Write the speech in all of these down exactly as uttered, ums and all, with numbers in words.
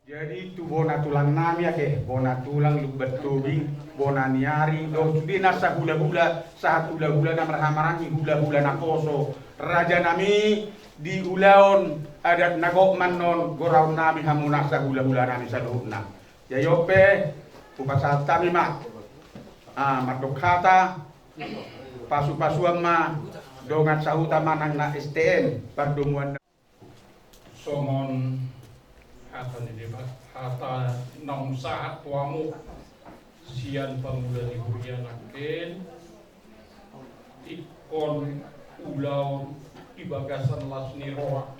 Jadi tu bona tulang nami ate, bona tulang Lumban Tobing, bona ni ari, dohot sude na sahulahula, sahat hulahula na marhahamaranggi, hulahula naposo raja nami, di ulaon adat na gok ma annon goraon nami hamu na sahulahula nami saluhutna. Jadi on pe, hupasahat hami ma, ah, mandok hata pasupasuan ma dongan sahuta manang na S T M pardomuan. Songon hata ni Debata, hata naung sahat tu hamu sian pangula ni huria nangkin, ingkon ulaon di bagasan las ni roha,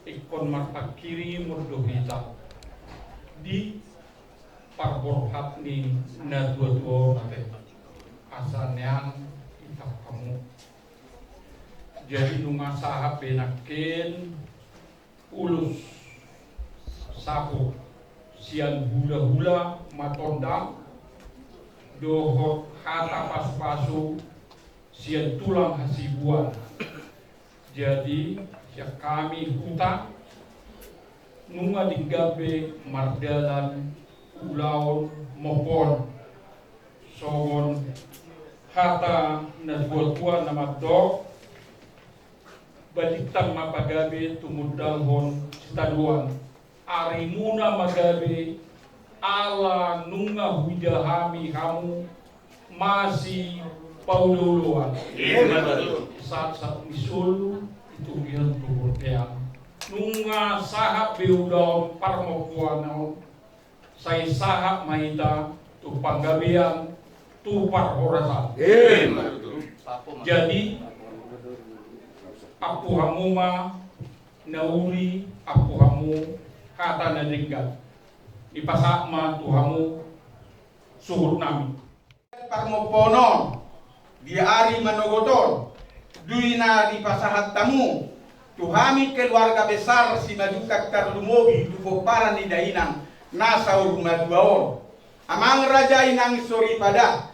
ingkon marpangkirimon do hita di parborhat ni natuatua on ate, asa neang hita hamu. Jadi nunga sahat be nangkin ulos saput sian hulahula Matondang dohot hata pasupasu sian tulang Hasibuan. Jadi sian hami huta nunga denggan be mardalan ulaon mompo on. Songon hata natuatua na mandok, balintang ma pagabe tumundalhon sitadoan. Arimuna ma gabe ala nunga huida hami hamu masipaulaulaon. Ima tutu. Sahat-sahat ni solu, di tingki on tu bontean. Nunga sahat be ulaon parmompoan on, sai sahat ma hita tu panggabean tu parhorasan. Ima tutu. Jadi ampu hamu ma na uli, ampu hamu hata na denggan. Dipasahat ma tu hamu suhut nami. Parmompoan on di ari manogot on, dung i na dipasahat hamu tu hami keluarga besar Simanjuntak, tarlumobi tu pomparan ni dainang na saur matua on. Amang raja, inang soripada,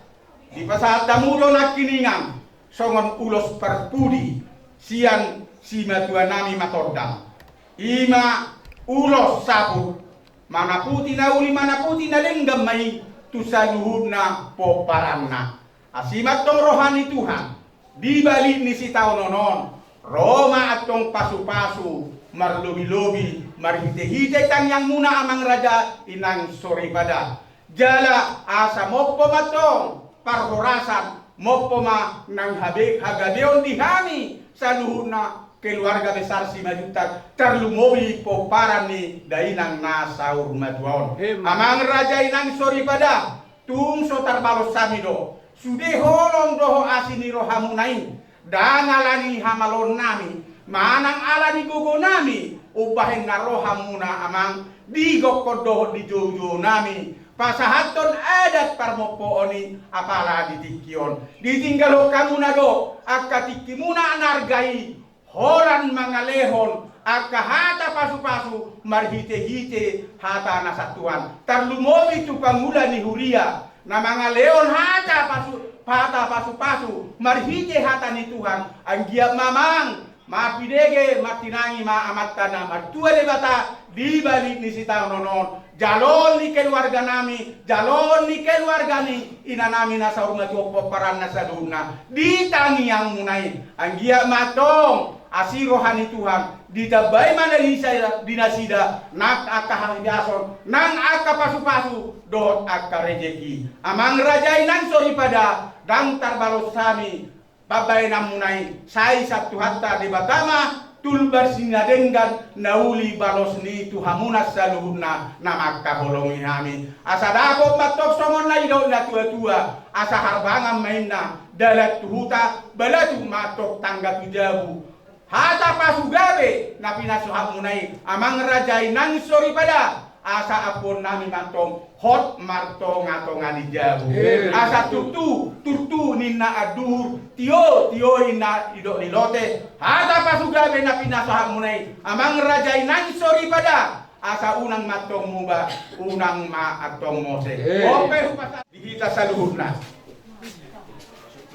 dipasahat hamu do nangkiningan songon ulos parpudi sian simatua nami Matondang. Ima ulos saput, manaputi na uli, manaputi na denggan ma i tu saluhutna pomparanna. Asi ma antong roha ni Tuhan di balik ni sitaonon on, ro ma antong pasupasu marlobilobi marhitehite tangiangmuna, amang raja, inang soripada. Jala asa mompo ma antong parhorasan, mompo ma nang habe-, hagabeon di hami saluhutna keluarga besar Simanjuntak, tarlumobi pomparan ni dainang na saur matua on. Ima. Amang raja, inang soripada, tung so tarbalos hami do sude holong dohot asi ni rohamuna i. Ndang ala ni hamaloon nami manang ala ni gogo nami umbahen na ro hamuna, amang, di gokhon dohot di joujou nami pasahathon adat parmompoon i, apala di tingki on. Ditinggalhon hamuna do angka tingkimuna na arga i, holan mangalehon angka hata pasupasu marhitehite hata na santuan, tarlumobi tu pangula ni huria na mangalehon hata pasu-, hata pasupasu marhite hata ni Tuhan. Anggiat ma, amang, mapidege, martinangi ma Amanta na martua Debata di balik ni sitaonon on, jaloon ni keluarga nami, jaloon ni keluarga ni ina nami na saur matua on pomparanna saluhutna di tangiangmuna i. Anggiat ma antong asi roha ni Tuhan, ditambai ma na di sa-, di nasida nang angka hahipason, nang angka pasupasu dohot angka rejeki. Amang raja, inang soripada, ndang tarbalos hami pambahenanmuna i, sai sian Tuhanta Debata ma tumbal ni na denggan na uli balos ni i tu hamuna saluhutna na mangkaholongi hami. Asa dapot ma antong songon na nidok ni natuatua, asa harbangan ma inna dalan tu huta, balatuk ma antong tangga tu jabu. Hata pasugabe na pinasahatmuna i, amang raja, inang soripada, asa ampuon nami ma antong hot martongatonga ni jabu. Asa turtu, turtu ninna anduhur, tio, tio ninna nidok ni lote. Hata pasugabe na pinasahatmuna i, amang raja, inang soripada, asa unang ma antong muba, unang ma antong mose. On pe hupasahat di hita saluhutna.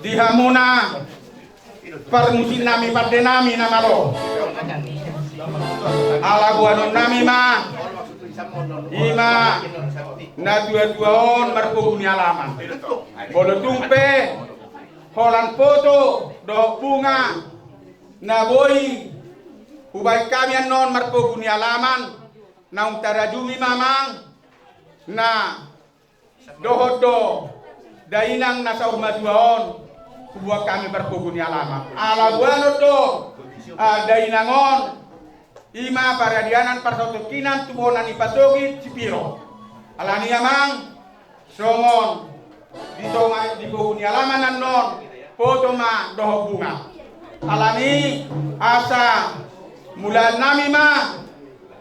Di hamuna parmusik nami, pande nami na malo. Ala boanon nami ma I ma na tua-tua on marpogu ni alaman. Molo tung pe holan poto dohot bunga na boi hubaen hami annon marpogu ni alaman, naung tarajumi ma amang na dohot do dainang na saur matua on hubuat hami marpogu ni alaman. Ala boanon do, ah, dainang on, i ma paradianan parsatongkinan tu bona ni pasogit sipiro. Alani amang, songon di tonga ni pogu ni alaman annon, poto ma dohot bunga. Alani asa mulaannami ma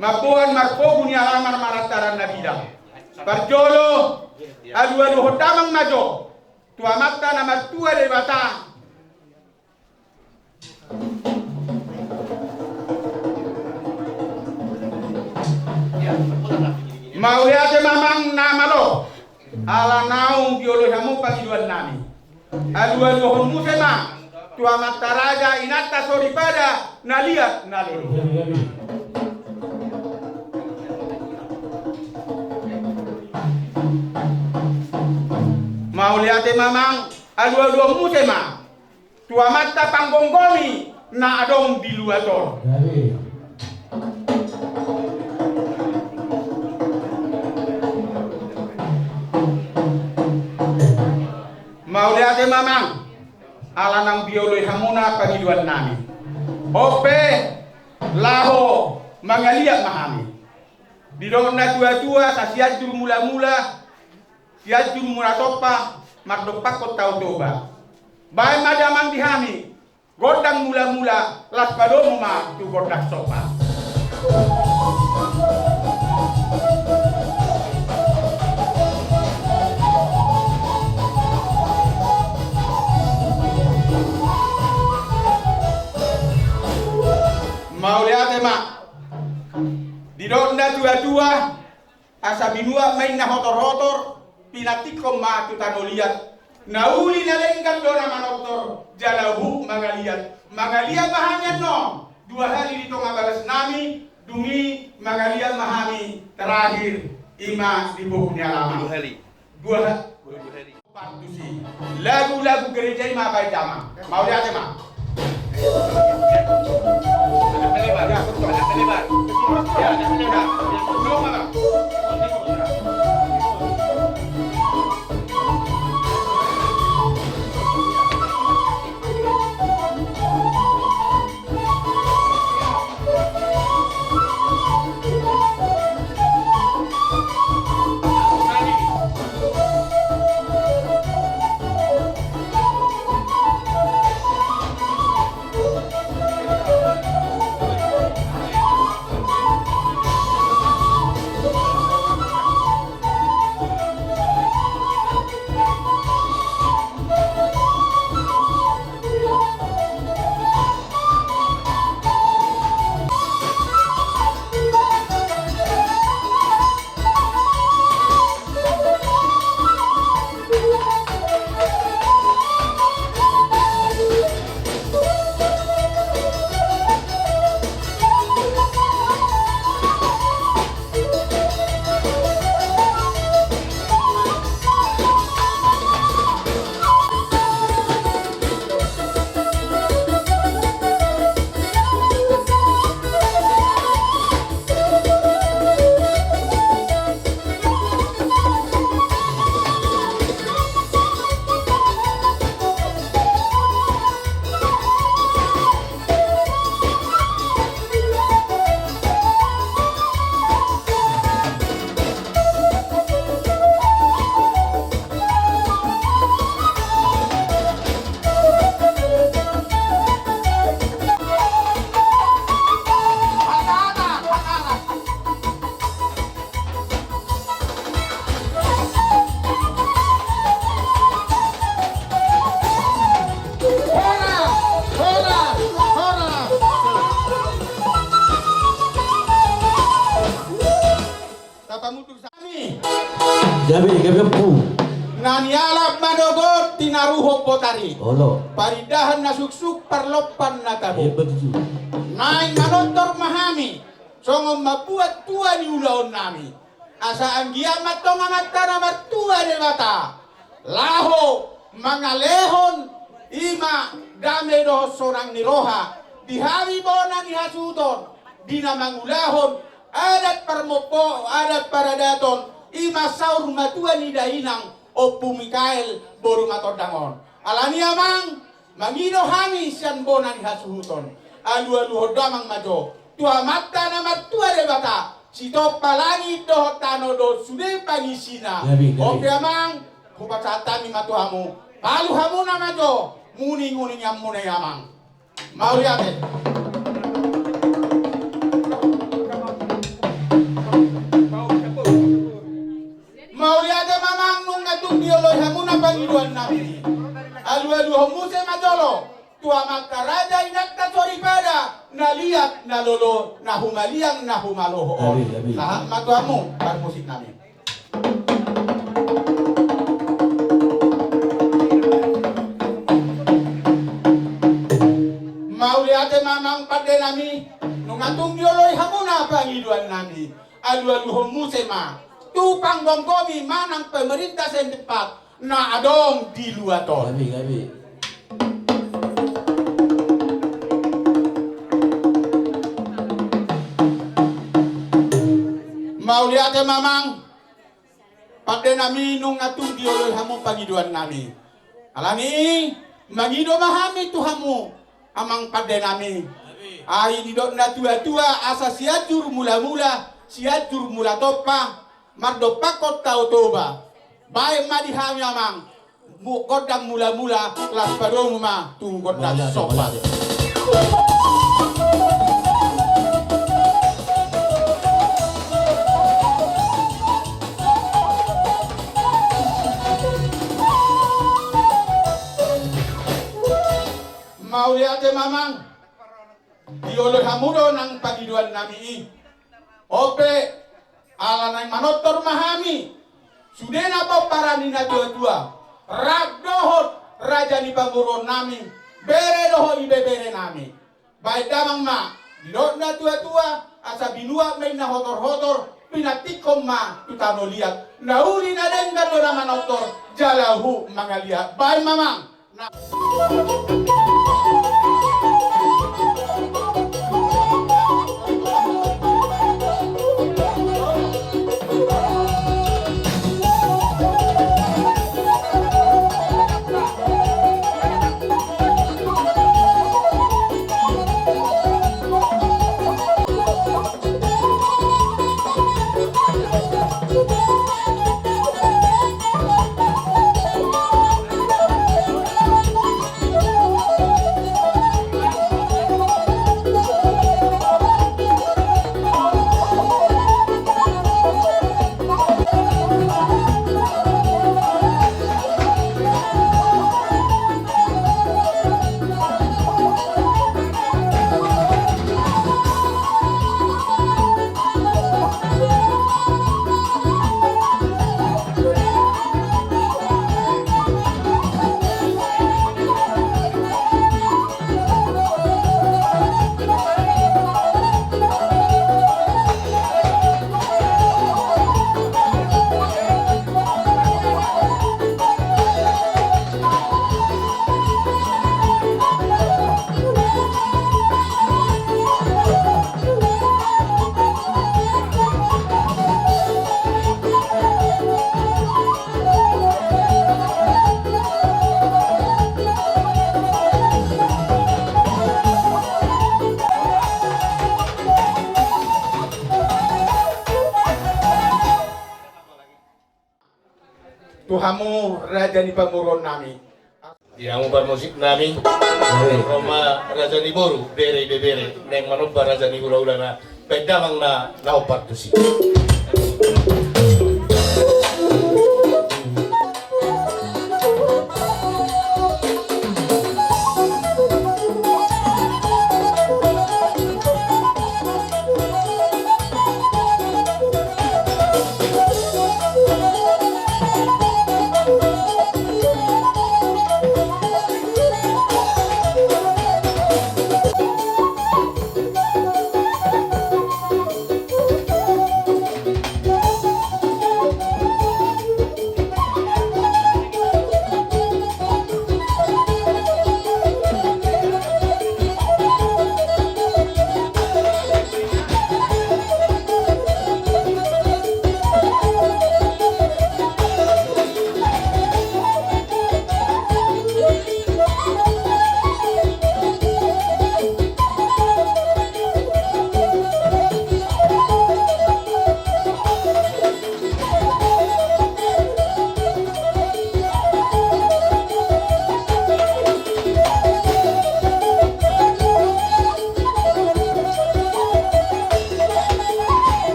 mamboan marpogu ni alaman marlantaran na bidang. Parjolo, alualuhon damang ma jo tu Amanta na martua Debata. Mauliate ma amang na malo, ala naung dioloi hamu pangidoannami. Alualuhon muse ma tu amanta raja inanta soripada na liat na lolo. Mauliate ma amang, alualuhon muse ma tu amanta panggomgomi na adong di luat on. Mauliate ma amang, ala naung dioloi hamuna pangidoannami. On pe laho mangaliat ma hami. Didok na tua-tua, asa Sianjur Mulamula, Sianjur Mula Tompa, mardompakkon Tao Toba. Baen ma damang di hami gondang mulamula, laos padomu ma tu gondang somba. Mauliate ma. Didok na tua-tua, asa binuat ma inna hotor-hotor, pinantikhon ma tu tano liat. Na uli na denggan do na manortor, jala huhut mangaliat. Mangaliat ma hami annon dua hali di tonga bagasnami, dung i mangaliat ma hami terakhir, i ma di pogu ni alaman. Dua hali. Dua ha-, dua hali. Lagu-lagu gereja i ma baen damang. Mauliate ma. Tapamundur sami. Gabe, gabe, Ompu. Na nialap manogot tinaruhon botari. Olo. Parindahan na suksuk, parlompan na tabo. Iya, betul. Naeng manortor ma hami songon mambuat tua ni ulaonnami. Asa anggiat ma antong Amanta na martua Debata laho mangalehon i ma dame dohot sonang ni roha di hami bona ni hasuhuton, di na mangulahon adat parmompo, adat paradaton, i ma saur matua ni dainang Ompu Mikael boru Matondang on. Alani i amang, mangido hami sian bona ni hasuhuton, alualuhon damang ma jo tu Amanta na martua Debata, sitompa langit dohot tano dohot sude pangisina. Gabe, gabe. Oke amang, hupasahat hami ma tu hamu, palu hamuna ma jo muninguninganmuna i amang. Mauliate. Mauliate ma amang nunga tung dioloi hamuna pangidoannami. Alualuhon muse ma jolo tu amanta raja inanta soripada, na liat na lolo, na humaliang na humaloho on. Amin, amin. Sahat ma tu hamu parmusiknami. Mauliate ma amang pandenami, nunga tung dioloi hamuna pangidoannami. Alualuhon muse ma tu panggomgomi manang pemerintah setempat na adong di luat on. Gabe, gabe. Mauliate ma amang pandenami, nunga tung dioloi hamu pangidoannami. Alani i mangido ma hami tu hamu amang pandenami. Ai didok natuatua, asa Sianjur Mulamula, Sianjur Mulatompa, mardompakkon Tao Toba. Baen ma di hami amang, gondang mulamula, las padomu ma tu gondang somba. Mauliate ma amang. Dioloi hamu do nang pangidoannami i. On pe, ala naeng manortor ma hami, sude na pomparan ni natuatua, rap dohot raja ni pamoruonnami, bere dohot ibeberenami. Baen damang ma, didok natuatua, asa binuat ma inna hotorhotor, pinantikhon ma tu tano liat. Na uli na denggan do na manortor, jala huhut mangaliat. Baen ma amang. Tu hamu raja ni pamoruonnami. Di hamu parmusiknami. Ro ma raja ni boru, bere ibebere, naeng manomba raja ni hulahulana, baen damang na, na hombar tusi.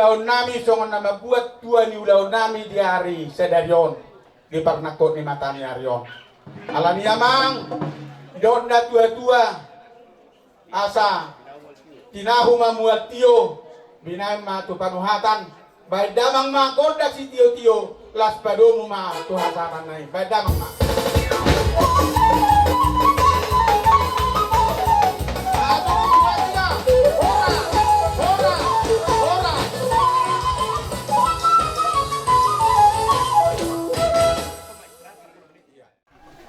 Ulaon nami songon na mambuat tua ni ulaon nami di ari sadari on, di parnangkok ni mata ni ari on. Alani amang, didok na tua-tua, asa tinahu ma mual tio, binahen ma tu panuhatan. Baen damang ma gondang sitio-tio, las padomu ma tu hasahatan na i. Baen damang ma.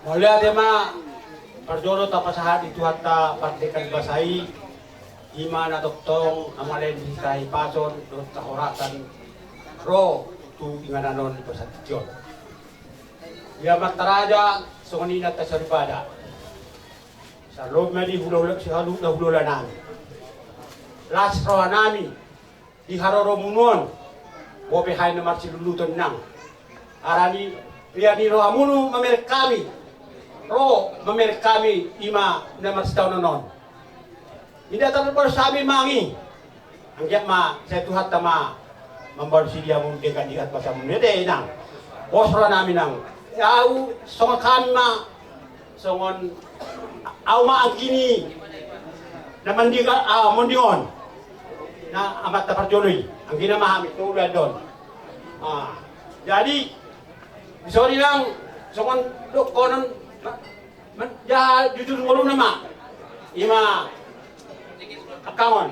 Mauliate ma. Parjolo tapasahat di Tuhanta pardenggan basa i, i ma na tongtong na mangalean di hita hipason dohot hahorasan ro tu inganan on di parsanti on. Ia martaraja songon i na tasaripada. Salom ma di hulahula, sihalu na hulahula nami. Las roha nami di haroromunu on, bope hai na marsiluluton nang. Harani, ia ni rohamunu mamereng hami, ro mamereng hami i ma na marsitaonon on. Inda tarbalos hami mangi. Anggiat ma sai Tuhanta ma mambalos i di hamu denggan di hat basamunu ate nang. Pos roha nami nang. Au songon hami ma songon au ma anggini na mandinga, ah, monding on. Na amanta parjolo i, anggina ma hami tu ulaon on. Ah, jadi, dison nang songon dohonon, man-, ja jujur ngoluna ma. I ma angka on.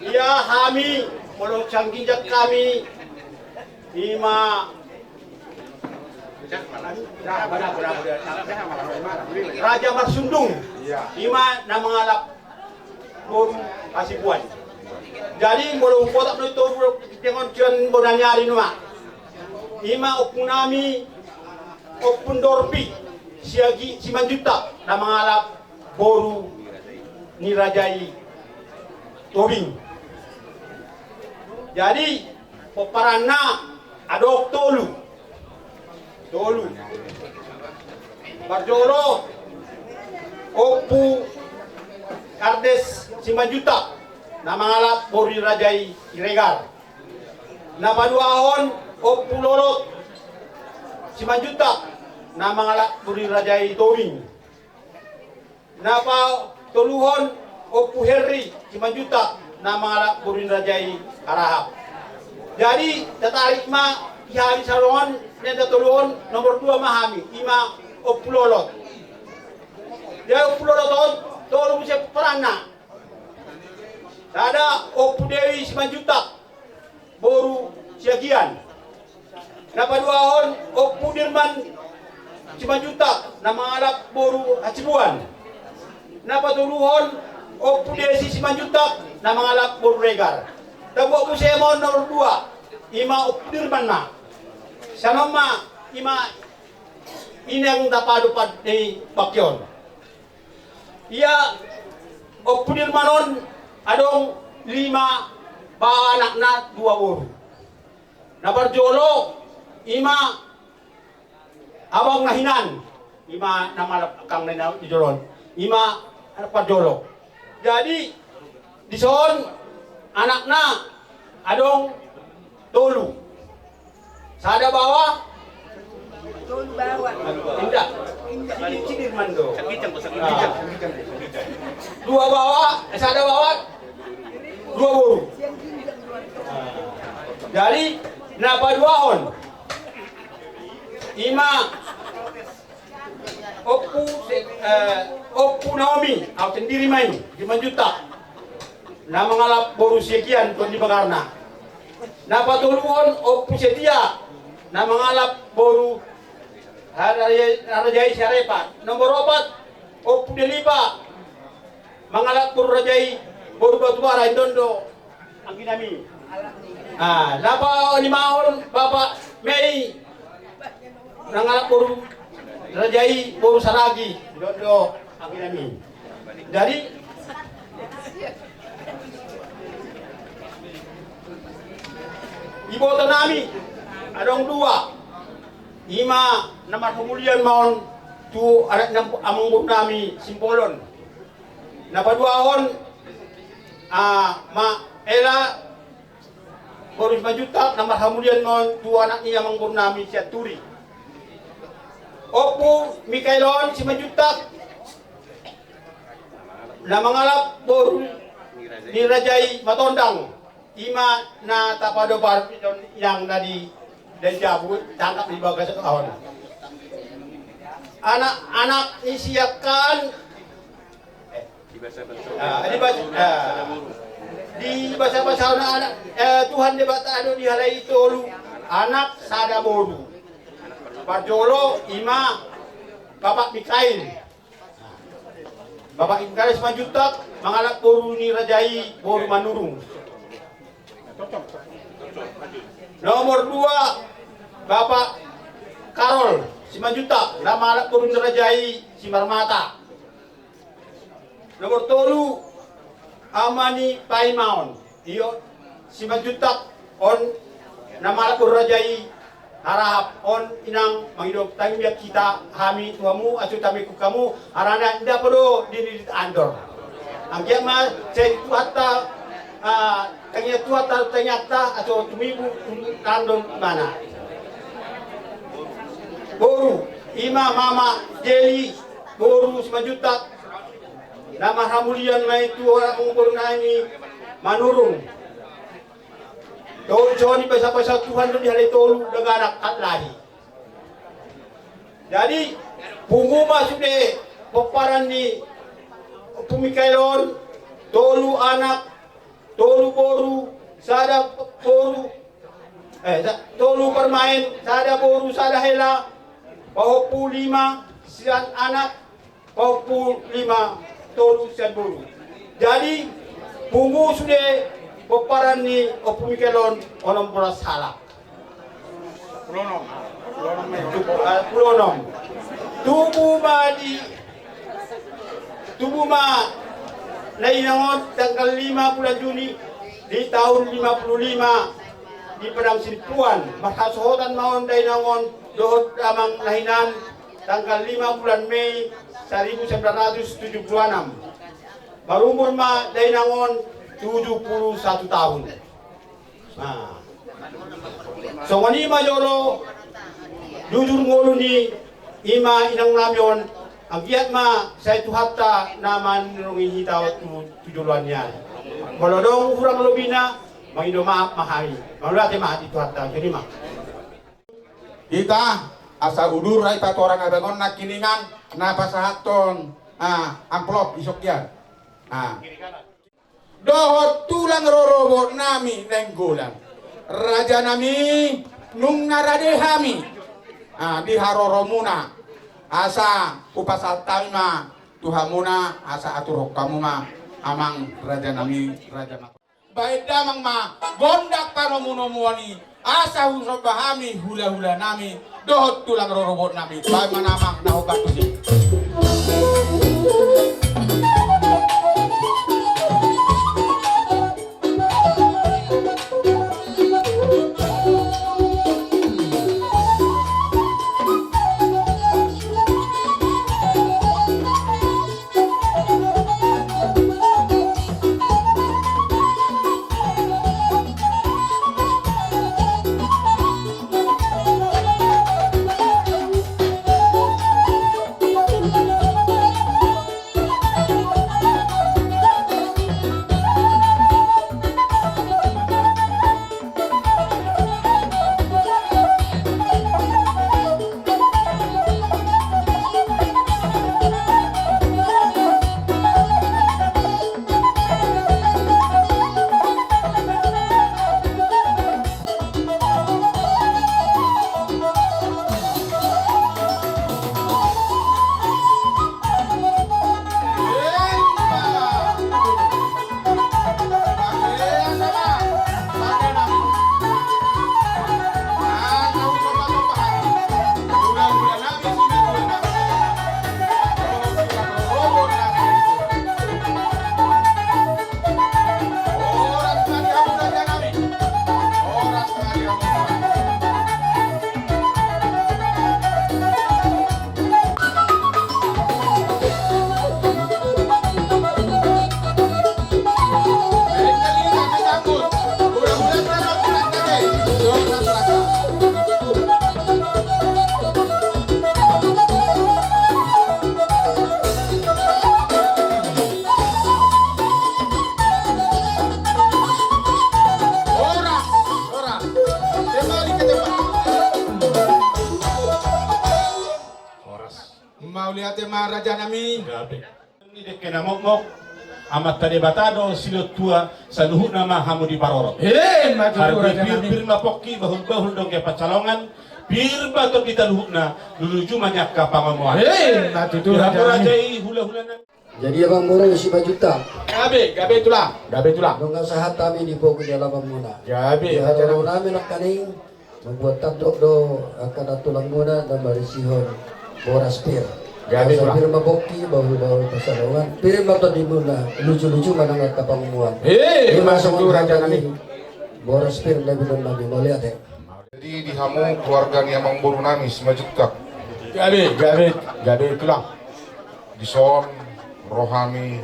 Ia hami, molo sian ginjang hami, i ma Raja Marsundung, i ma na mangalap boru Hasibuan. Jadi molo huboto do i toru, tingkos sian bona ni ari nunga, i ma ompu nami, Ompu Dorpi Siagi-, Simanjuntak, na mangalap boru ni raja i Tobing. Jadi pomparanna adong tolu. Tolu. Parjolo Ompu Kardes Simanjuntak, na mangalap boru ni raja i Siregar. Na paduahon Ompu Lolot Simanjuntak, na mangalap boru ni raja i Tobing. Na patoluhon Ompu Henry Simanjuntak, na mangalap boru ni raja i Harahap. Jadi tatarik ma di hami salongan nenda toluhon, nomor dua ma hami, i ma Ompu Lolot. Jadi Ompu Lolot on tolu muse pomparanna. Sada Ompu Dewi Simanjuntak, boru Siagian. Na paduahon Ompu Dirman Simanjuntak, na mangalap boru Hasibuan. Na patoluhon Ompu Desi Simanjuntak, na mangalap boru Regar. Tabuat muse ma on nomor dua, i ma Ompu Dirman ma. Sian on ma, i ma inang na paduapot ni bangke on. Ia Ompu Dirman on adong lima baoa, anakna dua boru. Na parjolo i ma abangna hinan, i ma na mangalap angkangna na di jolo on, i ma anak parjolo. Jadi dison anakna adong tolu. Sada baoa. Tolu baoa. Inda. Inda. Sidir, sidir mando. Ah. Dua baoa, eh, sada baoa, dua boru. Ah. Jadi na paduahon i ma Ompu Se-, eh, Ompu Naomi, au sendiri ma i, Simanjuntak, na mangalap boru Siagian, Tondi Bagarna. Na patoluhon Ompu Setia, na mangalap boru Haraja-, Harajai Siarepa. Nomor opat Ompu Delipa, mangalap boru raja i, boru Batubara, indondo angginami. Ah, na palimahon Bapak Mei, mangalap boru raja i, boru Saragi, indondo angginami. Jadi iboto nami adong dua, i ma na marhamulian ma on tu anak ni amangboru nami Simbolon. Na paduahon, ah, ma Ela Boru Simanjuntak na marhamulian ma on tu anak ni amangboru nami Sianturi. Ompu Mikael on Simanjuntak na mangalap boru ni raja i Matondang. Ima na tapadobar inang na di, di jabu tangkap di bagas on. Anak-anak ni siakan. Ah, di bas-, ah. Di basa-basa anak, eh, Tuhan Debata do dihalai tolu anak sada boru. Parjolo ima Bapak Mikael. Bapak Mikael Simanjuntak mangalap boru ni raja i boru Manurung. Nomor dua Bapak Karol Simanjuntak na mangalap boru ni raja i Simarmata. Nomor tolu Ama ni Paimaon. Iyo, Simanjuntak on na mangalap boru raja i. Harahap on inang mangido tangiang hita hami tu hamu asa tamengkuk hamu, harana inda podo dinirit andor. Anggiat ma sai Tuhanta, ah, tangiang Tuhanta, tangiangta asa tumibu tandon mana. Boru ima Mama Jeli boru Simanjuntak na marhamulian ma i tu anak boru nami Manurung. Tolu songon i basa-basa Tuhan do dihalai tolu daganak hatlahi. Jadi pungu ma sude pomparan ni Ompu Mikael on, tolu anak, tolu boru, sada boru, eh, sa-, tolu parumaen, sada boru, sada hela, pahompu lima sian anak, pahompu lima tolu sian boru. Jadi pungu sude pomparan ni Ompu Mikael on onom bolas halak. Pulu onom. Pulu onom. Tubu ma di, tubu ma dainang on tanggal lima bulan Juni di tahun lima puluh lima di Padang Sidempuan. Marhasohotan ma on dainang on dohot amang na hinan tanggal lima bulan Mei seribu sembilan ratus tujuh puluh enam. Marumur ma dainang on tujuh puluh satu tahun. Nah, songon i ma jolo jujur ngolu ni ima inang nami on. Anggiat ma sai Tuhanta na manulungi hita tu, tu joloan ni ari. Molo adong hurang lobina, mangido maaf ma hami. Mauliate ma di Tuhanta, jadi ma. Hita asa udur ai patorang abangon nangkiningan na pasahathon, ah, amplop isok ian. Ah. Dohot tulang rorobot nami Nainggolan. Raja nami, nunga rade hami, ah, di haroromuna. Asa hupasahat hami ma tu hamuna asa aturhon hamu ma amang raja nami, raja ma. Baen damang ma gondang panomunomuan i, asa husomba hami hulahula nami dohot tulang rorobot nami. Baen ma damang na hombar tusi. Raja nami. Gabe. Ni dengke na mokmok, Amanta Debata do silehon tua, saluhutna ma hamu diparorot. Ima tutu, Raja nami. Pir, pir ma pongki, bahul-bahul dengke pansalongan, pir ma tondi saluhutna, lujuluju ma angka pangomoan. Ima tutu, Raja nami. Raja i, hula-hula nami. Jadi, Amangboru Simanjuntak. Gabe, gabe tulang, gabe tulang. Nunga sahat hami di pogu ni alamanmuna. Gabe, Raja nami. Di haroro nami nangkaning, mambuat tandok do angka na tulangmuna na marisihon boras pir. Gabe tulang. Asa pir ma pongki, bahul-bahul pansalongan, pir ma tondimuna, lujuluju ma nang angka pangomoan. Ima tutu, Raja nami. Ima songon hata ni boras pir na binoan nami, mauliate. Jadi di hamu keluarga ni Amangboru nami Simanjuntak. Gabe, gabe, gabe tulang. Dison ro hami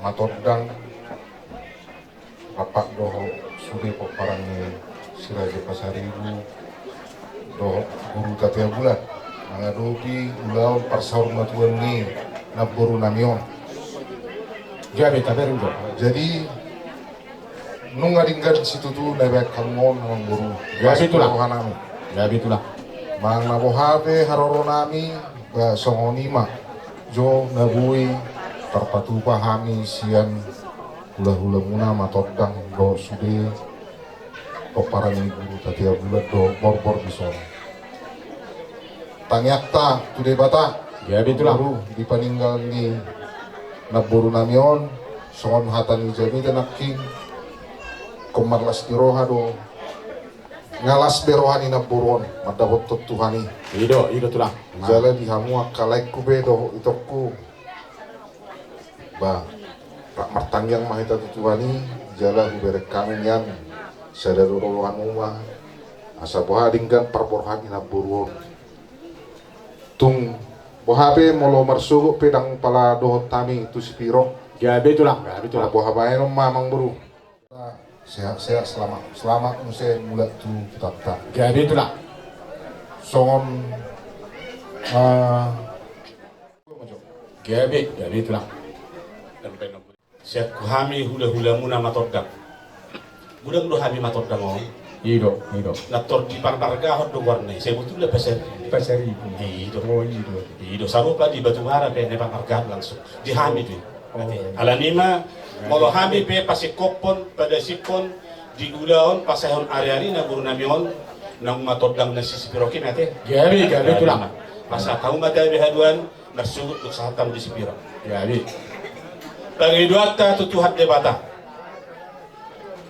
Matondang, rap dohot sude pomparan ni Si Raja Pasaribu dohot Guru Tatea Bulan, mangadopi ulaon parsaurmatuaon ni namboru nami on. Gabe, tabereng jo. Jadi, nunga denggan situtu na dibaen hamu on, Amangboru. Gabe tulang. Roha nami. Gabe tulang. Manang na boha pe haroro nami, ba songon i ma jo na boi tarpatupa hami sian hula-hulamuna Matondang dohot sude pomparan ni Guru Tatea Bulan dohot borbor dison. Tangiangta tu Debata. Gabe tulang. Boru, di paninggal ni namboru nami on, songon hata ni jamita nangkin, ingkon marlas ni roha do, nga las be roha ni namboru on mandapothon Tuhan i. I do, i do tulang. Jala di hamu angka laengku pe dohot itongku, ba, rap martangiang ma hita tu Tuhan i, jala hubereng hami nian sada do rohanami ma, asa boha denggan parborhat ni namboru on. Tung boha pe molo marsogot pe ndang pala dohot hami tu sipiro. Gabe tulang, gabe tulang. Boha baenon ma, Amangboru. Sehat-sehat, selamat, selamat muse mulak tu hutanta. Gabe tulang. Songon, eh, gabe, gabe tulang. Sian hami hula-hulamuna Matondang. Godang do hami Matondang on. I do, i do. Na tor diparmargahon do goarna i, sebetulna Pasaribu. Pasaribu. I do. Oh, i do. I do, sarupa di Batubara pe na diparmargahon langsung. Di hami do i. Oh. Alani i ma, molo hami pe pasingkophon, padasingkophon, di ulaon, pasaehon ari-ari na boru nami on, nang Matondang na sisipiro i ma ate. Gabe, gabe tulang. Pasahat hamu ma tabe haduan, marsogot tu sahat hamu di sipiro. Gabe. Pangidoanta tu Tuhan Debata.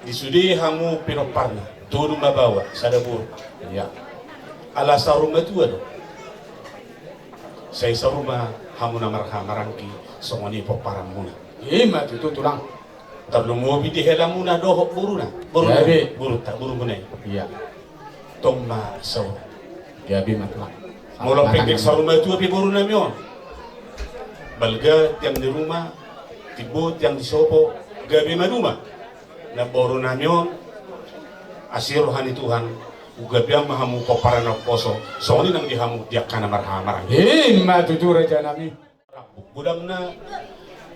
Di sude hamu pinomparna, tolu ma baoa, sada boru. Ia. Ala saur matua do. Sai saur ma hamu na marhaha maranggi, songon i pomparanmuna. I ma tutu tulang. Tarlumobi di helamuna dohot boruna. Boruna. Gabe. Borunta, borumuna i. Ia. Tong ma saur. Gabe ma tulang. Molo pengkek saur matua pe boru nami on. Balga tiang ni ruma, timbo tiang ni sopo, gabe maduma. Na boru nami on, asi roha ni Tuhan, hugabean ma hamu pomparan na umposo, songon i nang di hamu di angka na marhaha maranggi. I ma tutu raja nami. Godangna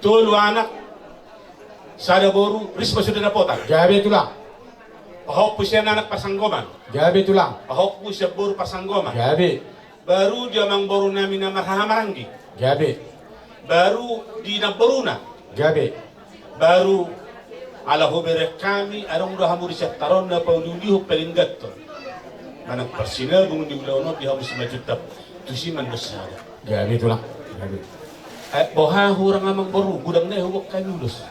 tolu anak, sada boru, ris ma sude dapotan. Gabe tulang. Pahompu sian anak parsanggoman. Gabe tulang. Pahompu sian boru parsanggoman. Gabe. Baru di amangboru nami na marhaha maranggi. Gabe. Baru di namboruna. Gabe. Baru ala hubereng hami, adong do hamu di siantaon na pauli-ulihon, palingganhon. Manang parsinabung ni ulaon on di hamu Simanjuntak, tusi ma annon sada. Gabe tulang. Gabe. Eh, boha hurang amangboru, godang nai huboan hami ulos.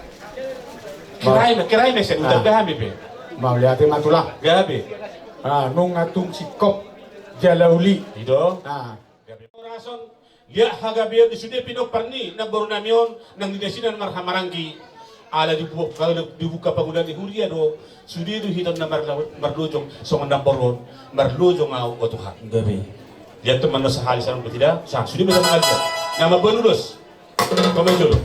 Kirai ma, kirai ma sian utar be hami pe. Mauliate ma tulang. Gabe. Ah, nunga tung singkop jala uli. I do. Ah. Gabe. Horas on, liat hagabeon di sude pinompar ni namboru nami on, nang di na sian na marhaha maranggi. Ala dibuka, dibuka pangula ni huria do, sude do hita on na marla-, marlojong, songon namboru on, marlojong ahu o Tuhan. Gabe. Liat tu annon sahali sanang betida, sa, sude ma sanang betida. Na mamboan ulos. Pamain jolo.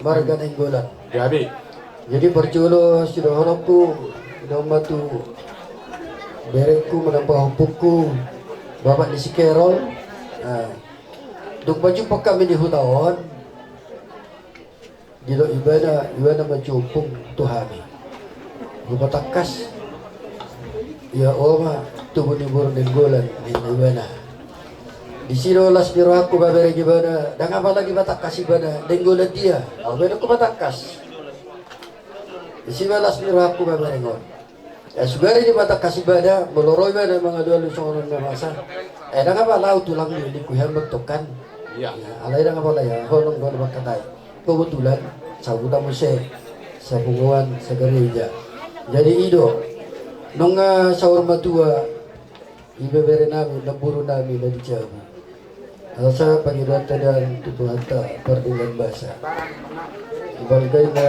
Marga Nainggolan. Jadi parjolo sidohononku, ido ma tu berengku manang pahompungku, bapak ni si Kerol. Dung pajumpang hami di huta on, didok ibana, ibana manjumpang tu hami. Hupatangkas. Ia on ma tubu ni boru Nainggolan, ninna ibana. Disi do las ni rohangku, babereng ibana, ndang apala dibatangkas ibana Nainggolan dia. Au baen hupatangkas. Disi ma las ni rohangku, babereng on. Ia sugari dibatangkas ibana, molo ro ibana mangalualu songon on na masa. Ndang apala au tulang ni, ningku hian ma antong kan. Alai ndang apala ia, holong do na mangkatai. Kebetulan sahuta muse, sapunguan, sagareja. Jadi i do, nunga saur matua, ibebere nami, namboru nami na di jabu. Asa pangidoanta dang tu Tuhanta pardenggan basa. Umbalga ma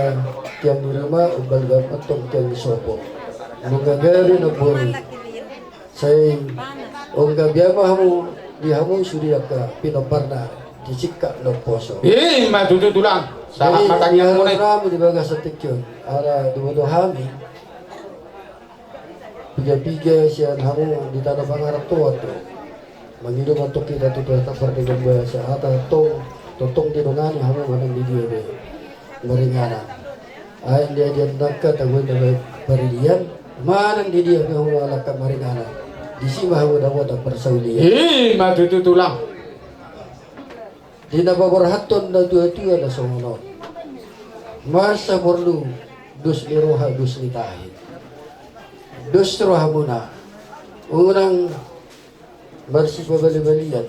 tiang ni ruma, umbalga ma antong tiang ni sopo. Nunga gabe namboru. Sai ongga biama hamu, di hamu sude angka pinomparna di singkat na umposo. I ma tutu tulang. Sahat ma tangiangmuna i. Di bagasan tingki on, ala diboto hami, piga-piga sian hamu di tano pangarantoan do. Mangido ma antong hita tu Tuhanta pardenggan basa, asa tong, tongtong didongani hamu manang di dia be maringanan. Ai dia dia nangka tabuan na paridian, manang di dia pe hamu alangka maringanan. Disi ma hamu dapotan parsaulian. I ma tutu tulang. Di na paborhathon na tua-tua na songon on. Masa porlu dos ni roha, dos ni tahi. Dos rohamuna. Unang marsipabali-balian.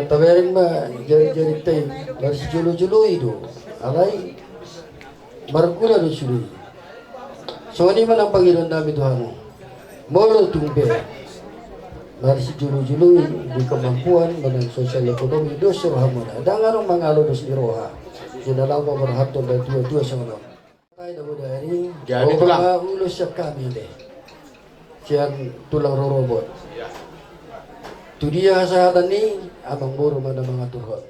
Tabereng ma jari-jarinta i, marsijolo-joloi do. Alai marguna do sude i. Songon i ma nang pangidoan nami tu hamu. Molo tung pe marsijolo-joloi di kemampuan manang sosial ekonomi, dos rohamuna. Ndang adong mangalo dos ni roha. Di na laho paborhathon na tua-tua songon on. Jadi tulang. Ulos sian hami be, sian tulang rorobot. Tu dia hasahatan i, amangboru ma na mangaturhon.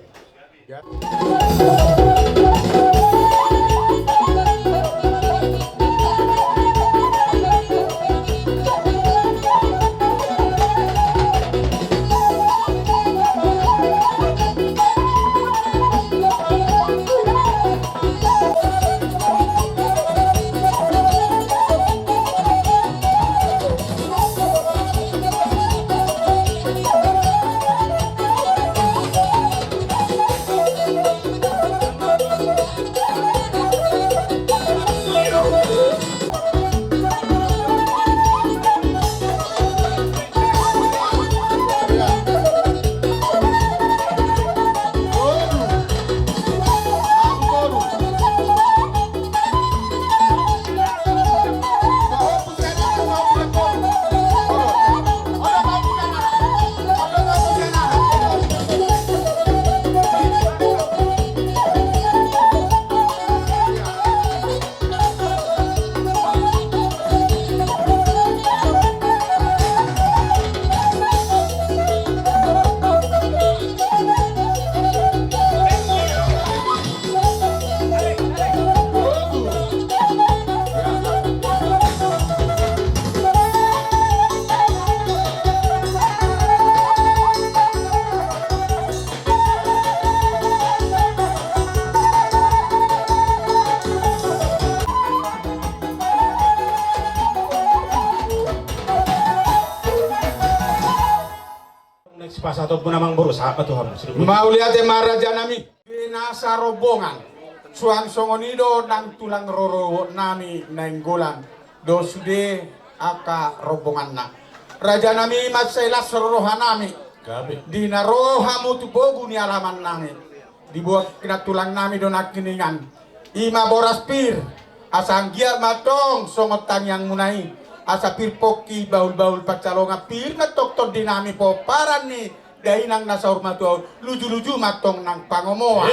Next pasahatonmuna amangboru, sahat ma tu hamu. Mauliate ma raja nami. Di nasa rombongan. Suang songon i do nang tulang rorobot nami Nainggolan. Dos sude angka rombonganna. Raja nami, mansai las roha nami. Di na ro hamu tu pogu ni alaman nami. Diboan nang tulang nami do nangkiningan. I ma boras pir. Asa anggiat ma antong songon tangiangmuna i. Asa pir pongki, bahul-bahul pansalongan, pir ma antong tondi nami pomparan ni dainang na saur matua on. Luju-luju ma antong nang pangomoan.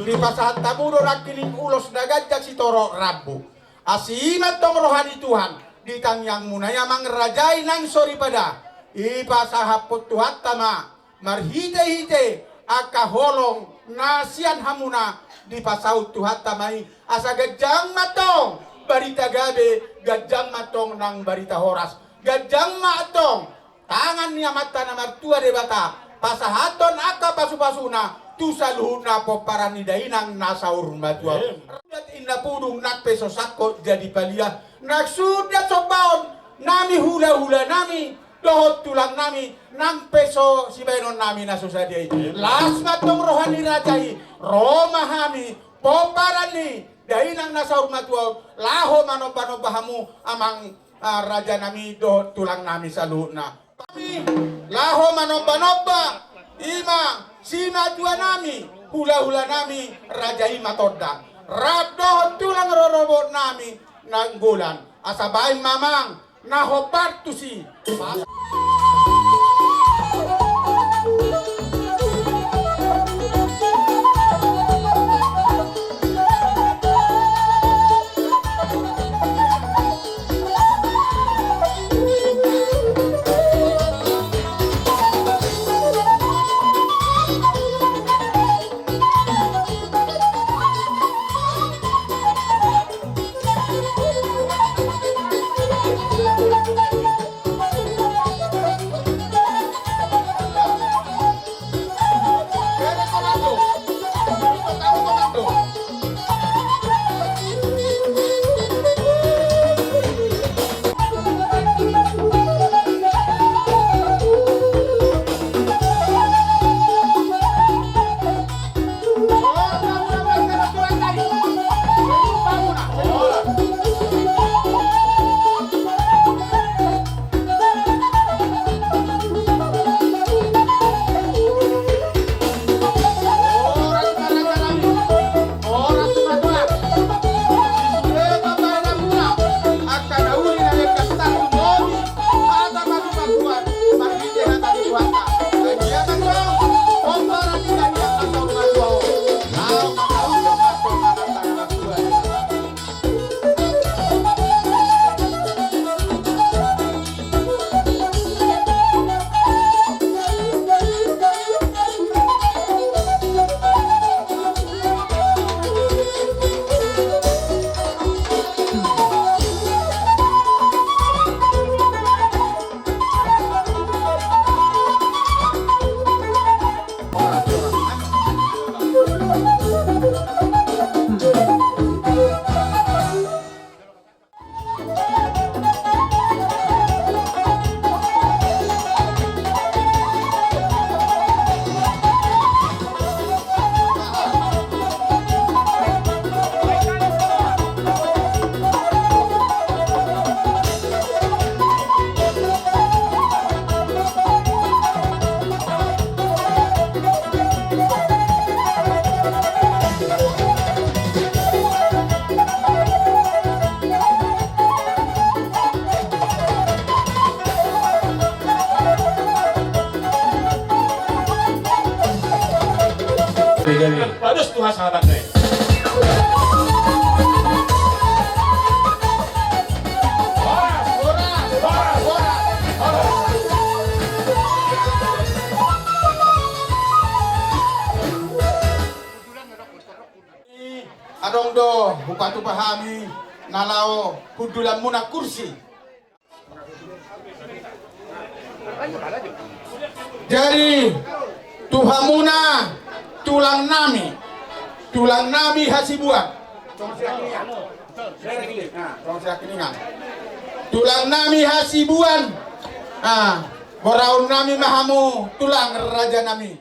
Dipasahat hamu do nangkining ulos na ganjang sitorop rambu. Asi i ma antong roha ni Tuhan di tangiangmuna i, amang raja i nang soripada. Dipasahathon Tuhanta ma marhite-hite angka holong Na sian hamuna dipasaut Tuhanta ma i, asa ganjang ma antong barita gabe, ganjang ma antong nang barita horas, ganjang ma antong tangan ni Amanta na martua Debata pasahathon angka pasupasuna tu saluhutna pomparan ni dainang na saur matua on. Amin. Radat inna pudung nang pe so sangkot jadi palian, nang suda sombaon nami, hulahulanami dohot tulangnami, nang pe so sibahenonnami na so sadia i. Las ma antong roha ni raja i, ro ma hami pomparan ni dainang na saur matua on, laho manombanomba hamu amang, ah, rajanami dohot tulangnami saluhutna. Hami laho manombanomba, i ma simatuanami, hulahulanami, raja i ma Tonda, rap dohot tulang rorobotnami Nainggolan. Asa baen ma amang na hombar tusi. Padus tu hasahabatna i. Adong do hupatupa hami na laho hundulanmuna kursi. Jadi tu hamuna tulangnami, tulangnami Hasibuan. Tulangnami Hasibuan. Ah, boraunnami ma hamu tulang rajanami.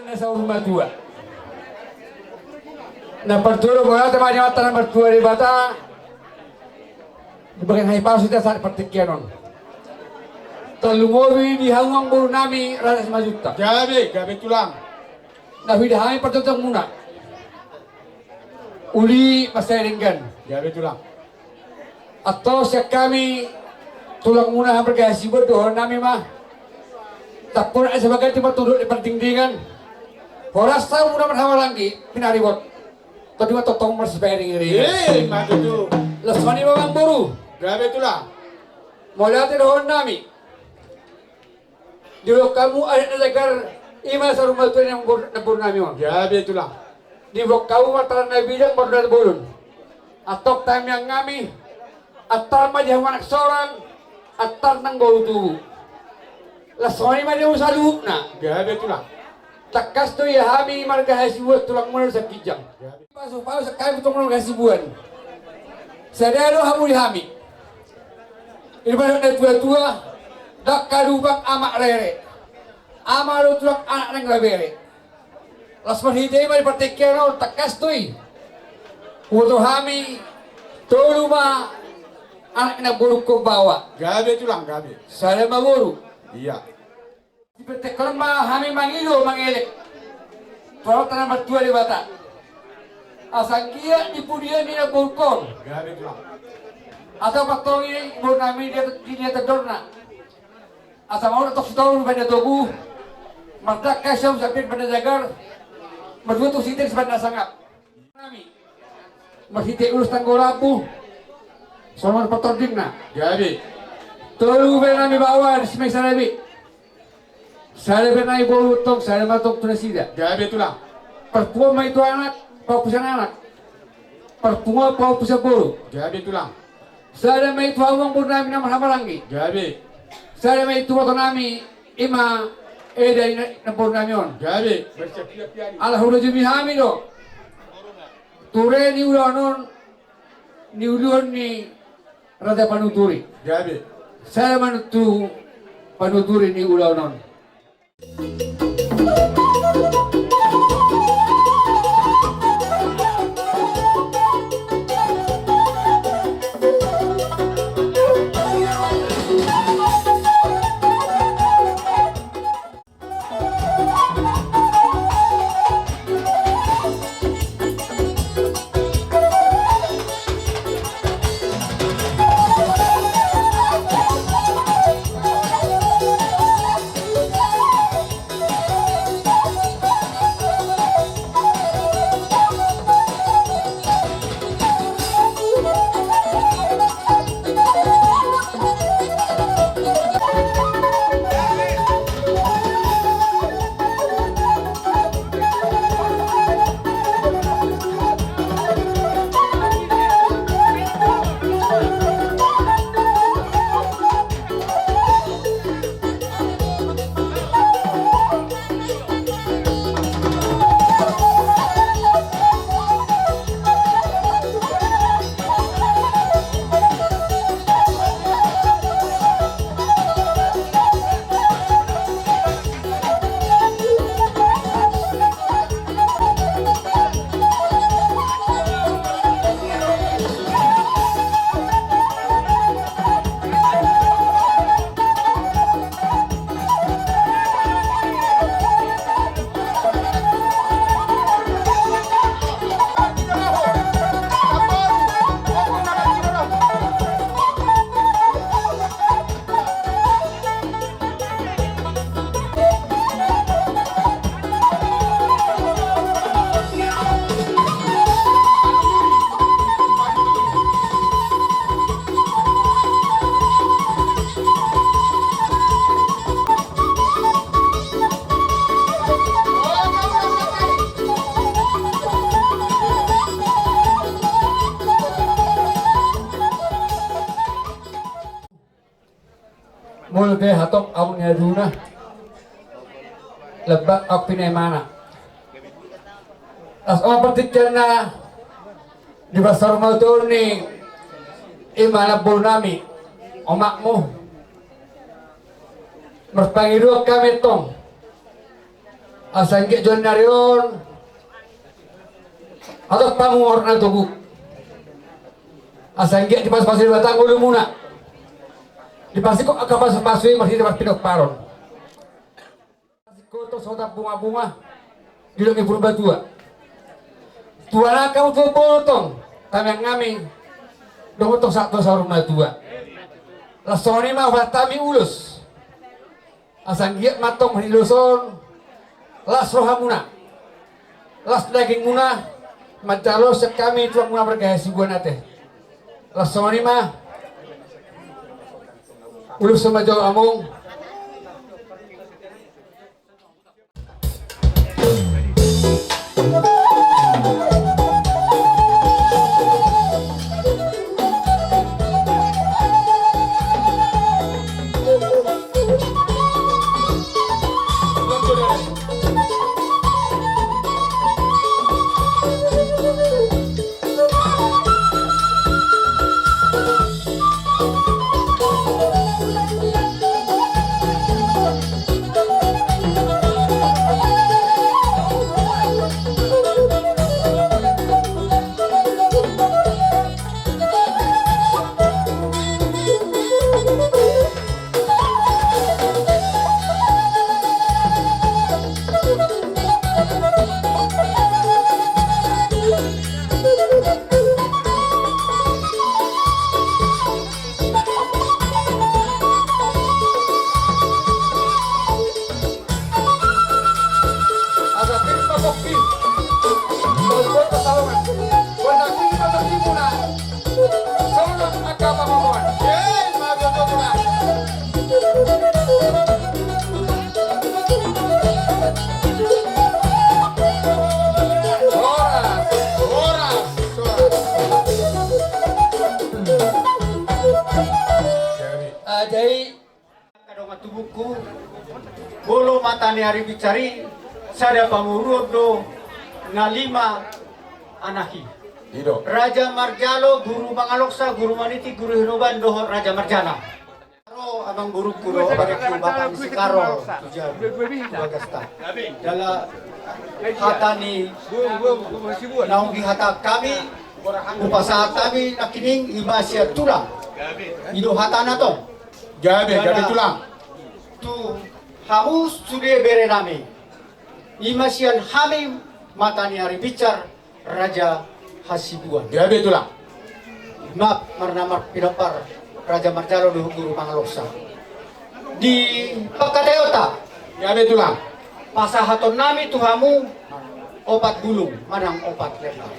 Na saur matua. Na parjolo mauliate ma di Amanta na martua Debata. Di bagian hahipason hita sahat partingkian on. Tarlumobi di hamu amang boru nami Raja Simanjuntak. Gabe, gabe tulang. Na huida hami partontonmuna. Uli mansai denggan. Gabe tulang. Antong sian hami tulangmuna marga Hasibuan dohonon nami ma. Tampuon ni sabaganti ma tu dolok ni pardingdingan. Horas hamu na marhahamaranggi pinaribot. Todi ma tongtong marsiparingiringan. Eh, ima tutu. Laos songon i ma amang boru. Gabe tulang. Mauliate dohonon nami. Diboan hamu adat na jagar, ima saur matua ni namboru nami on. Gabe tulang. Diboan hamu martalan na bidang mardalan bolon. Antong tangiang nami, antar ma di hamu anak sorang, antar nang boru tubu. Laos songon i ma di hamu saluhutna. Gabe tulang. Tangkas do ia hami marga Hasibuan tulangmuna sian ginjang. Gabe. Pasu-pasu sian hami tulangmuna marga Hasibuan. Sada do hamu di hami. Ima didok na tua-tua, ndang hadumpang amak rere. Ama do tulang anak naeng mabere. Laos marhite i ma di partingkian on tangkas do i. Huboto hami tolu ma anak ni namborungkon baoa. Gabe tulang, gabe. Sada ma boru. Ia. Di partingkian on ma hami mangido mangelek tu Amanta na martua Debata. Asa anggiat di pudian ni namborungkon. Gabe tulang. Asa patongi boru nami di niat, di niat tondorna. Asa mauliate antong sitahu bahen na togu. Mardangka sian siapin bahen na jagar. Martua tu siteng sibahen na sangap. Nami. Marhite ulos tanggo rambu. Songon partordingna. Gabe. Tolu be nami baoa di simaisana be. Sada be nami boru antong, sada ma antong tu nasida. Gabe tulang. Parpunguan ma i tu anak, pahompu sian anak. Parpunguan pahompu sian boru. Gabe tulang. Sada ma i tu hamu amang boru nami na marhahamaranggi. Gabe. Sada ma i tu iboto nami, ima eda ni namboru nami on. Gabe. Ala hurajumi hami do. Ture ni ulaon on, niuluhon ni raja panuturi. Gabe. Sada ma tu panuturi ni ulaon on. Molo pe hatop ahu ni aduna, lebak ahu pinaimana. Laos on partingkianna di pasaur matua ni ima namboru nami, omakmu. Marpangidoan hami tong. Asa anggiat jo ni ari on, atau pangungor na togu. Asa anggiat dipasupasu Debata ngolumuna. Dipasingkop angka pasupasu i marhite marpinomparon. Singkoto sohotan bungabunga di lomo ni Purbatua. Tuan angka utuboru tong, tamiang nami, dohot tong sahat tu saur matua. Laos songon i ma hupasahat hami ulos. Asa anggiat ma tong di ulos on las rohamuna, las dagingmuna manjalo sian hami tulang muna marga Hasibuan ate. Laos songon i ma. Ulos ma jo among. Adai. Angka dongan tubungku, molo mata ni ari binsar i, sada pamoruon do na lima anak i. Ido. Raja Marjalo, Guru Mangaloksa, Guru Maniti, Guru Hinoban dohot Raja Marjana. Ro amang gurungku do, parekku Bapak Misi Karol, tu jabu, tu bagasta. Jala hata ni naung dihatahon hami, hupasahat hami nangkining i ma sian tulang. I do hatana tong. Gabe, gabe tulang. Tu hamu sude bere nami. I ma sian hami mata ni ari binsar Raja Hasibuan. Gabe tulang. Maaf, marna marpinompar Raja Marjalo dohot Guru Mangaloksa. Di pangkataionta. Gabe tulang. Pasahaton nami tu hamu opat bulung manang opat lembar.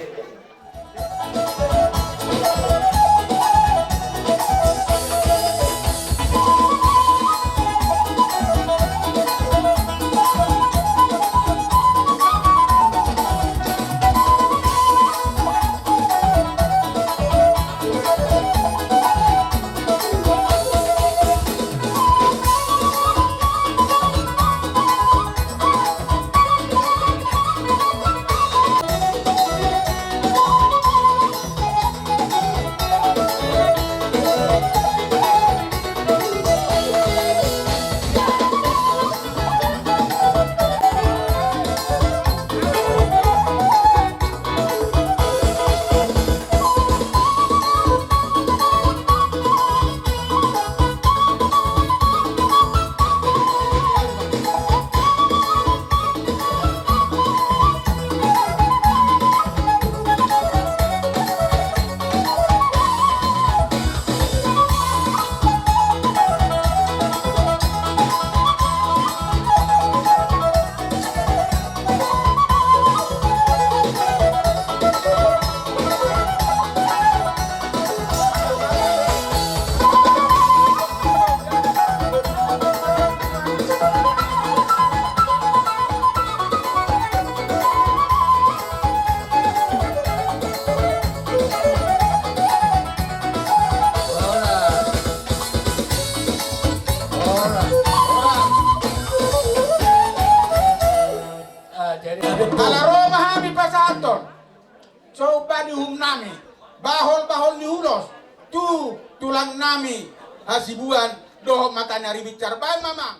Ala ro ma hami pasahathon. Coba di uhum nami, bahol-bahol ni ulos, tu tulang nami Hasibuan dohot mata ni ari binsar, baen ma amang.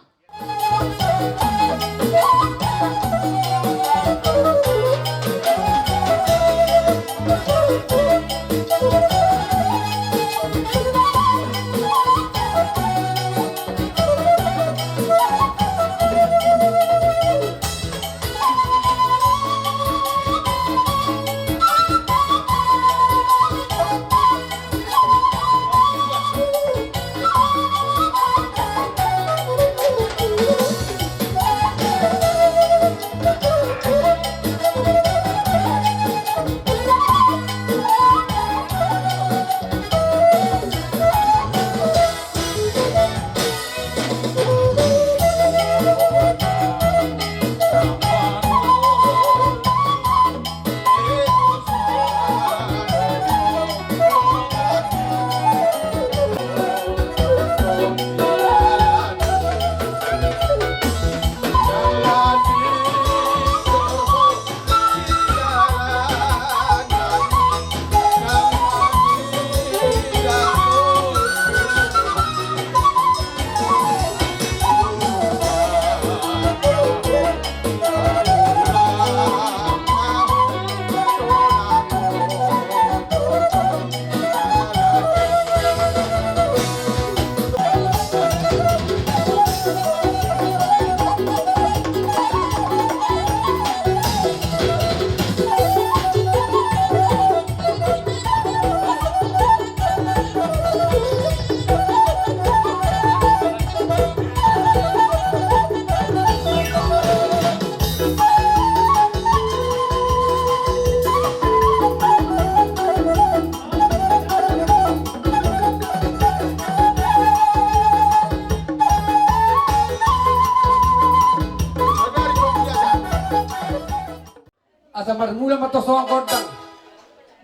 Asa marmula ma tong songon gondang,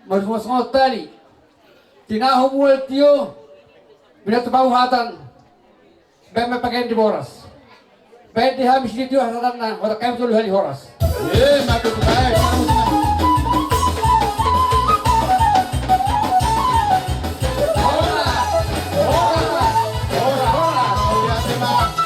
marhua songon tali. Tinahu mual tio, binatu pahuhatan, baen ma pakean di boras. Baen di hami siditio hasahatanna, horas hami tolu hali horas. Eh, mati tu bae. Horas, horas, horas, horas.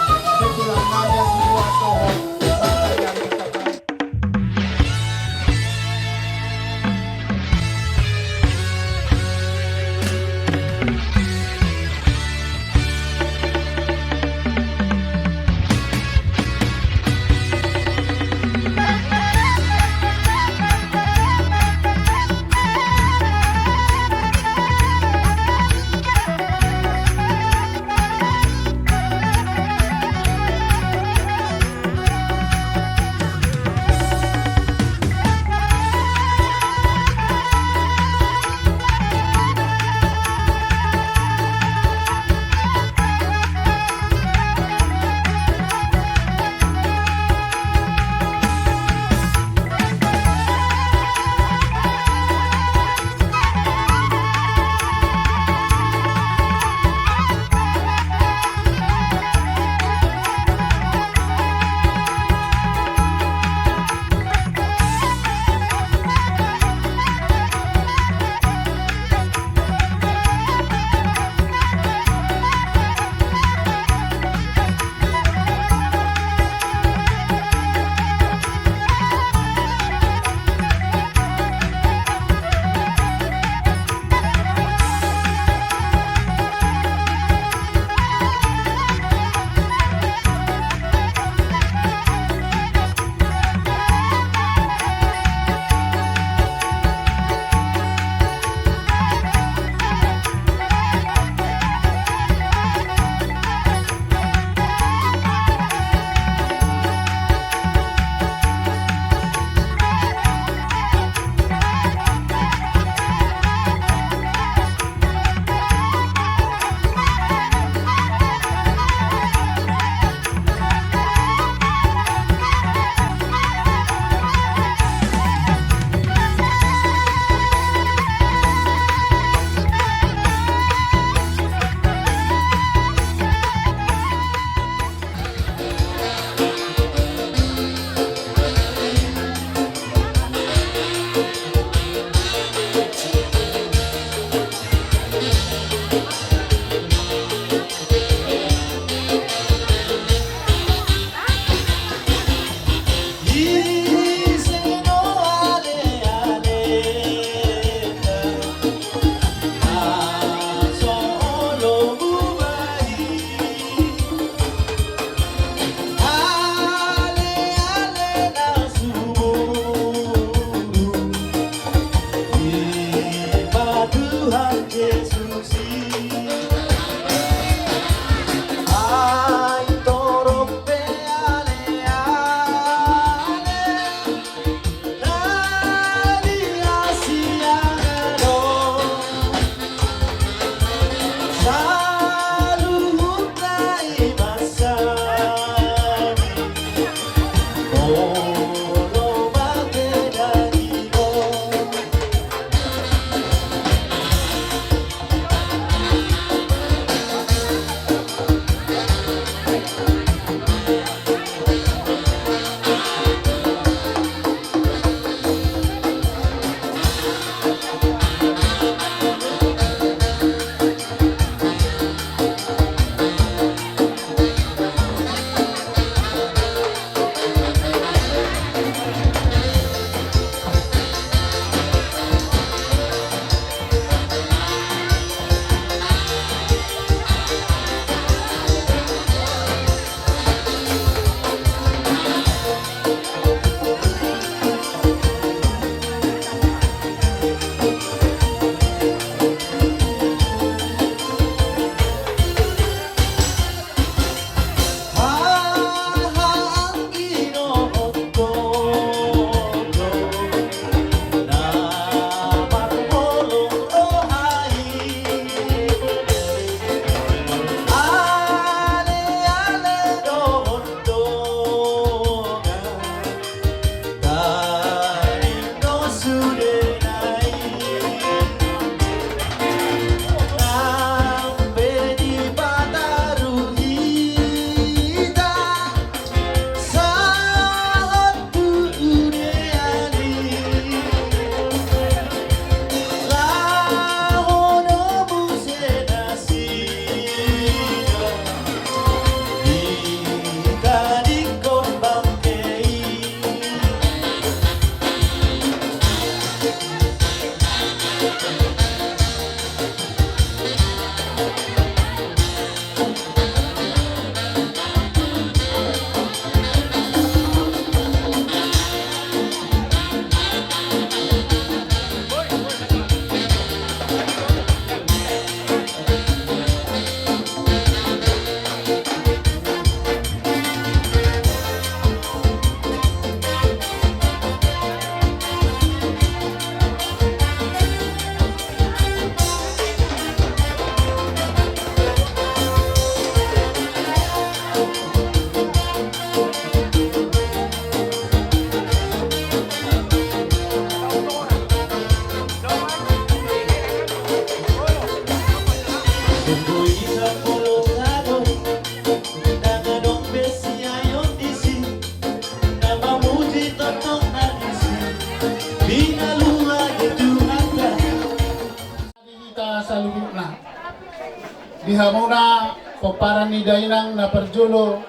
Hamuna pomparan ni dainang na parjolo,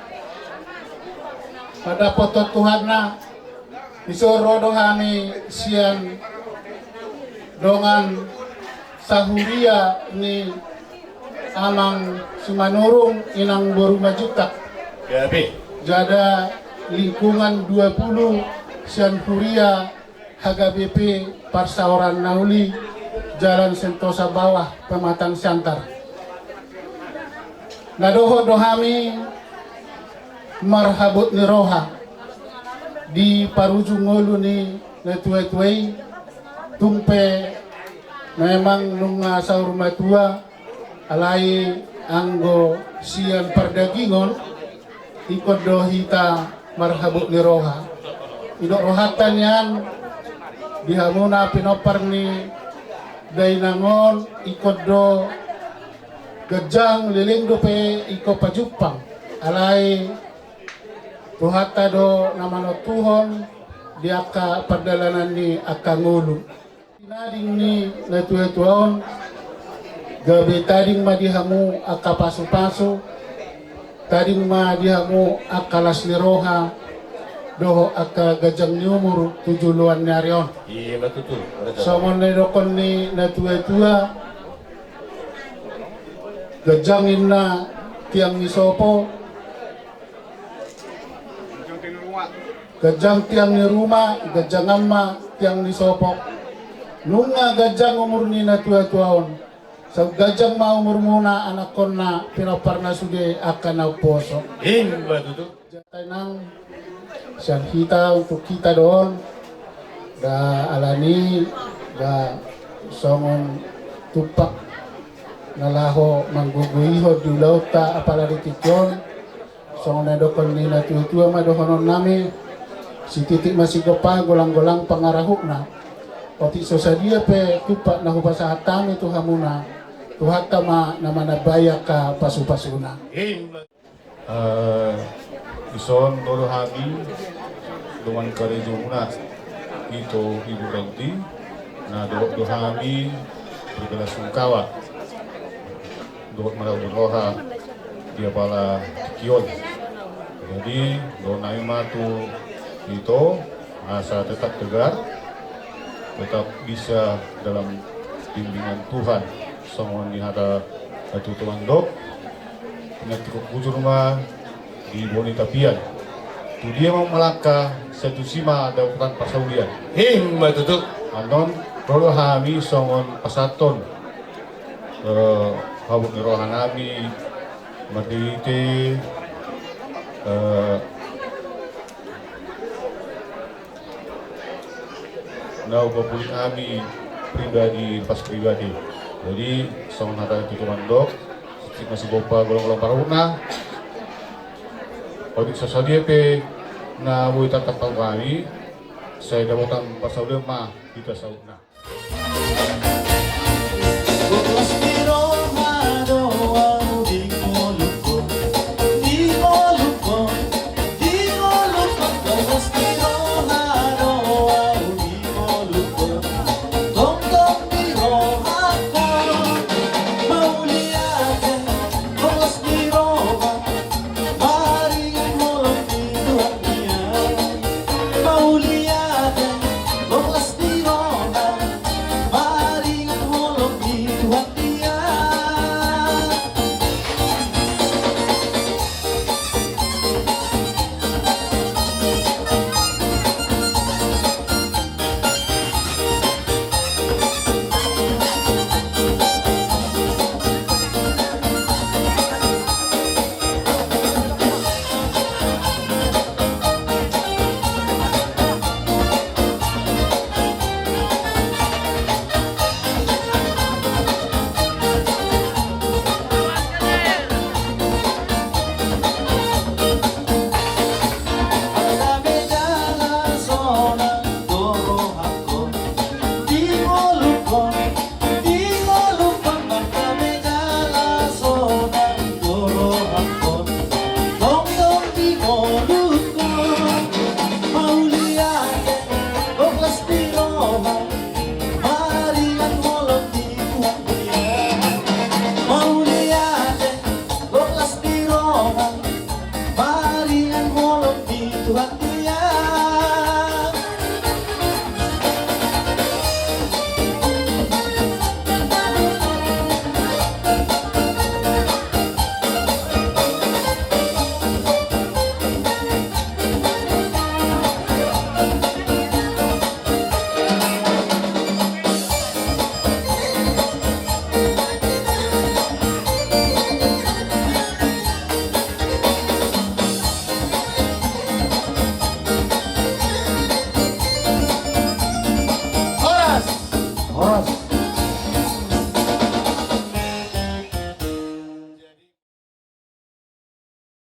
mandapothon Tuhanna, dison ro do hami sian dongan sahuria ni Amang Simanurung, Inang boru Majuntak. Gabe. Jala lingkungan dua puluh sian huria H K B P Parsaoran Na Uli, Jalan Sentosa Bawah, Pematang Siantar. Na dohot do hami marhabot ni roha di parujung ngolu ni natuatua i, tung pe memang nunga saur matua, alai anggo sian pardagingon, ingkon do hita marhabot ni roha. Didok rohanta nian di hamuna pinompar ni dainang on, ingkon do ganjang leleng dope ingkon pajumpang, alai Tuhanta do na manontuhon di angka pardalanan ni angka ngolu. Nading ni natuatua on, gabe tading ma di hamu angka pasupasu, tading ma di hamu angka las ni roha, dohot angka ganjang ni umur tu joloan ni ari on. Iya, betul. Songon na nidokhon ni natuatua, ganjang ninna tiang ni sopo, ganjang tiang ni ruma, ganjang ma tiang ni sopo. Nunga ganjang umur ni natuatua on, sai ganjang ma umurmuna anakkonna, pinomparna sude angka na umposo. Ima tutu. Dainang, sian hita untuk hita do on, da alani, da songon tumpak na laho manggogoihon di ulaonta apala di tingki on. Songon na nidokhon ni natuatua ma dohononnami, sititik ma sigompa, golanggolang pangarahutna. Otik so sadia pe tumpak na hupasahat hami tu hamuna, Tuhanta ma na manambai angka pasupasuna. Ima. Eh, dison ro do hami, dongan karejamuna, Ito, Ibu Ranti, na dohot do hami berbela sungkawa dohot marhabot roha di apala tingki on. Jadi, dohononnami ma tu Ito, asa tetap tegar, tetap bisa dalam bimbingan Tuhan. Songon ni hata na tutu mandok, na tingkok bujur ma di boni tapian. Tu dia ma malangka, sai tusi ma dapotan parsaulian. Ima tutu. Annon, ro do hami songon pasahathon, eh, habot ni rohanami, marhite, eh, na hupapulik hami pribadi pas pribadi. Jadi, songon hata na tutu mandok, sititik ma sigompa, golanggolang pangarahutna. Otik so sadia pe na boi tartap hami, sai dapotan parsaulian ma hita sautna.